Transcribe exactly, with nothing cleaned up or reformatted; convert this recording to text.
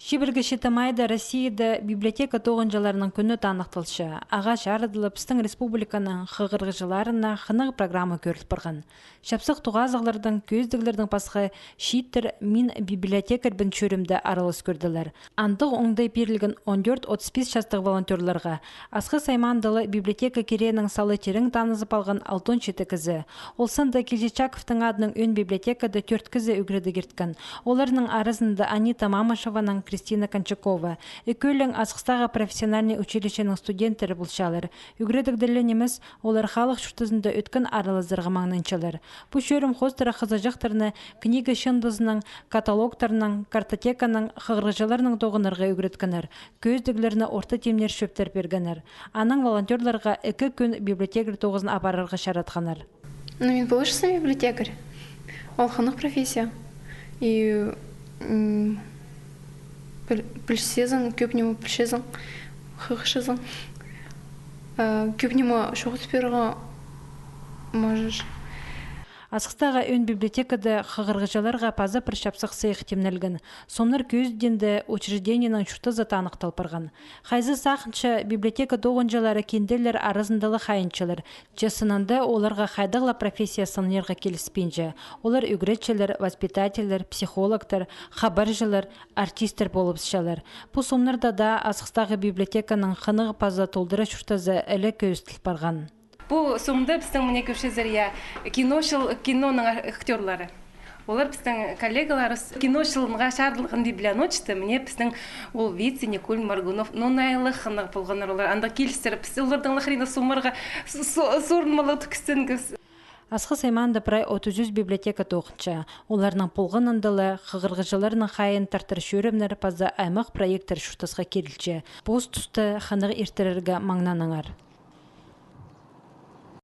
Чибіргі читі майда Россияда библиотека тоғынҷыларының кӱні таныхталча. Ағаа чарыдылып, пістің республиканың хығырығҷыларына хынығ программа кӧріл парған. Чапсых тоғазығлардаң, кӧзідіглердең пасха чииттер «Мин библиотекарьбын» чӧрімде аралас кӧрділер. Андағ оңдай пирілген он тӧрт-отыс пис частығ волонтёрларға Асхыс аймаандалы библиотека кирегінең сала тирең танызып алған алтон читі кізі. Ол санда Кильчичаковтың адынаң ӧӧн библиотекада тӧрт кізі ӱгредіг ирткен. Оларның аразында Анита Мамышеванаң Кристина Кончакова. Ікӧлең Асхыстағы профессиональный училищенің студенттері полчалар. Ӱгредігділе нимес, олар халых чуртазында ӧткін аралазарға маңнанчалар. Пу чӧрім хоостыра хызыҷахтарны книга чыындызынаң, каталогтарнаң, картотеканаң хығырығҷыларнаң тоғынарға ӱгреткеннер, кӧзідіглерні орта тимнер чӧптер пиргеннер. Анаң волонтёрларға ікі кӱн библиотекарь тоғызын апарарға чаратханнар. Ну, мин полчам библиотекарь. Ол хынығ профессия. И, м, піл-, пілчезің, кӧп ниме пілчезің, хығырчазың. Э, кӧп ниме чоохтап пирерге можешь. Асхыстағы ӧӧн библиотекада хығырығҷыларға паза пір чапсых сыйых тимнелген. Сомнар кӧзідігде учреждениенің чуртазы таныхтал парған. Хайзы сағынча, библиотека тоғынҷылары кинделер аразында ла хайынчалар. Че сынында оларға хайдағ ла профессия сынирға киліспинче. Олар ӱгретчілер, воспитательлер, психологтар, хабарҷылар, артисттер полыбысчалар. Пу сомнарда даа Асхыстағы библиотеканың хынығ паза толдыра чуртазы іле кӧзіділ парған. Пу сомда пістің, міне, кӧрчезер, я, киночыл-, киноның актёрлары. Олар пістің коллегаларыбыс. Киночылынға чарыдылған библионочта, міне, пістің ол Вицин, Никулин, Моргунов, ну, найлығ хынығ полғаннар олар. Анда килістіріп, піс оларның лахрина сомнарға с-, с-, сурынмалығ тӱкістенгебіс. Асхыс аймаанда прай отыс ӱс библиотека тоғынча. Оларның полғанында ла хығырығҷыларның хайиин тартыр чӧрімнер паза аймах проекттер чуртасха кирілче. Пос туста хынығ иртірерге маңнаныңар.